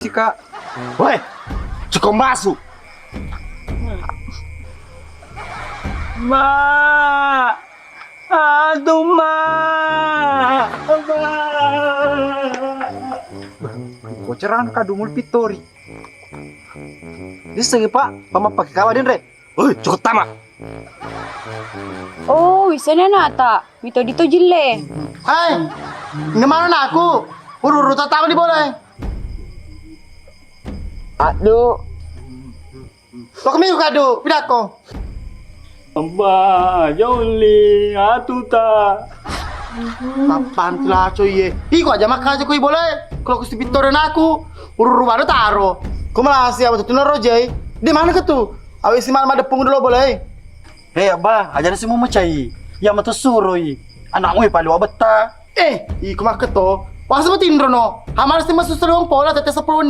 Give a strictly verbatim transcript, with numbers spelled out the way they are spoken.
Cika. Woi, cukup masuk. Ma, aduh ma, ma. Koceran kadumul pittori. Dissengi, Pak, pamappake kawa denre. Oi, cukup tama. Oh, wisene nata. Mito dito jille. Hai, nemana naku. Uru-uru tatama di bola. Aduh. Lo kami kadu, pidako. Abba, jolli, atuta. Kapan tilaco iye? Iko aja makaja koi bola. Kalau kusti pittore naku. Uru-uru baru taro. Ko malasi apa tu tunaro jai? Di mana ke tu? Awe si mana madepung dulu bola. Hei, Abba, ajana si mumecai. Iya mato suroi. Anakmu ya palu abetta. Eh, iko makketo. Wasa matinro no. Hamar si masussa doang pola tette sepuluh menit.